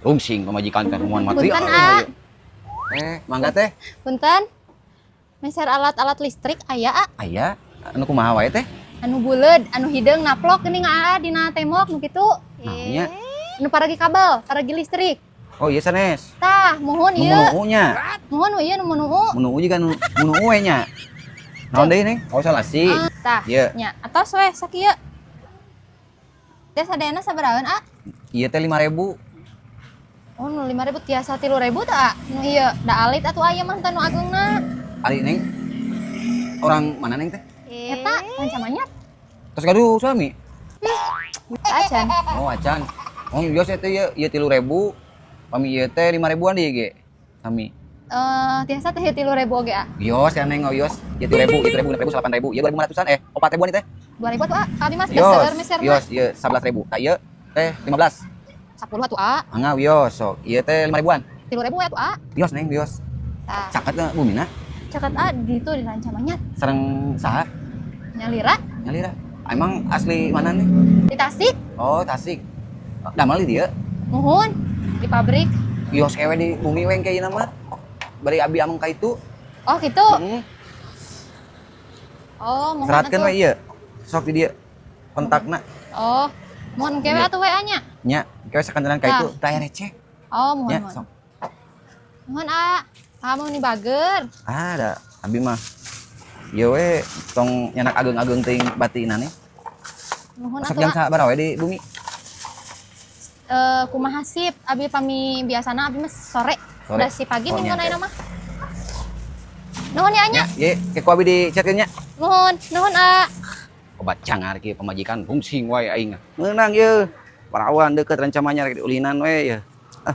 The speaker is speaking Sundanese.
Rungsing pamajikan kan hubungan material. Punten, A. Eh, mangga, Teh. Punten. Meser alat-alat listrik aya, A? Aya, anu kumaha wae, Teh? Anu buleud, anu hideung naplok geuning, A, dina tembok nu kitu. Naonnya? Anu paragi kabel, paragi listrik. Oh iya, sanes. Tah, muhun Nu ieu. Munuu nya. Muhun ieu nu munuu. Munuu juga nu munuu we nya. Naon deui, Neng? Oh, salasi. Ah, tah. Ieu. Nya, atos we sakieu. Teh sadayana sabarahaan, A? Ieu teh 5000. Oh, nu 5000 tiasa 3000 teh, A? Nu ieu, da alit atuh aya mah teh nu ageungna. Ari Neng orang mana, Neng teh? Eta Rancamanyar. Tos gaduh suami? Acan. Oh, acan. Oh, iya teh ieu ieu 3000. Pami ieu teh 5000-an deui ge. Sami. Eh, tiasa teh 3000 oge, A? Wios ya, Neng, oh wios. Ieu 3000, ieu 3000, 6000, 8000. Ieu 2500-an, eh, 4000-an ieu teh. 2000 atuh, A. Ka abi mah Wios, seueur meser mah. Wios, ieu 11.000. Tah, ieu teh 15. 10 atuh, A. Mangga wios sok. Ieu teh 5000-an. 3000 we atuh, A. Wios, Neng, wios. Tah. Caket ke bumina? Caket, A, di itu di Rancamanyar. Sareng saha? Nyalira. Nyalira. Emang asli mana nih? Di Tasik. Oh, Tasik. Damel di dieu? Muhun di pabrik. Wios kewe di bumi we engke ieu mah. Bari abi ameng ka itu. Oh, gitu. Heeh. Oh, muhun Seratkeun atuh. We ieu. Sok di dieu kontakna. Oh, muhun kewe Iya. atuh WA-nya. Nya, kewe sakantenan ka itu teh receh. Oh, muhun Nya, muhun. Sok. Muhun, A. Kamu nih bager. Ah, ada abi mah. Ieu we tong nyanak ageung-ageung teuing batina nih. Muhun Sok atuh, jam A. sabaraha we di bumi? Eh, kumaha sip, abi pami biasana abi mah sore. Sore. Udah si pagi Oh, muhun nya, ayeuna mah. Nuhun ya, nya. Nya, ye, ke ku abi di chatkeun nya. Nuhun, nuhun, A. Obat cangar kieu pamajikan rungsing wae aing. Meunang ieu. Parawan deukeut Rancamanyar, rek diulinan we ya. Ah.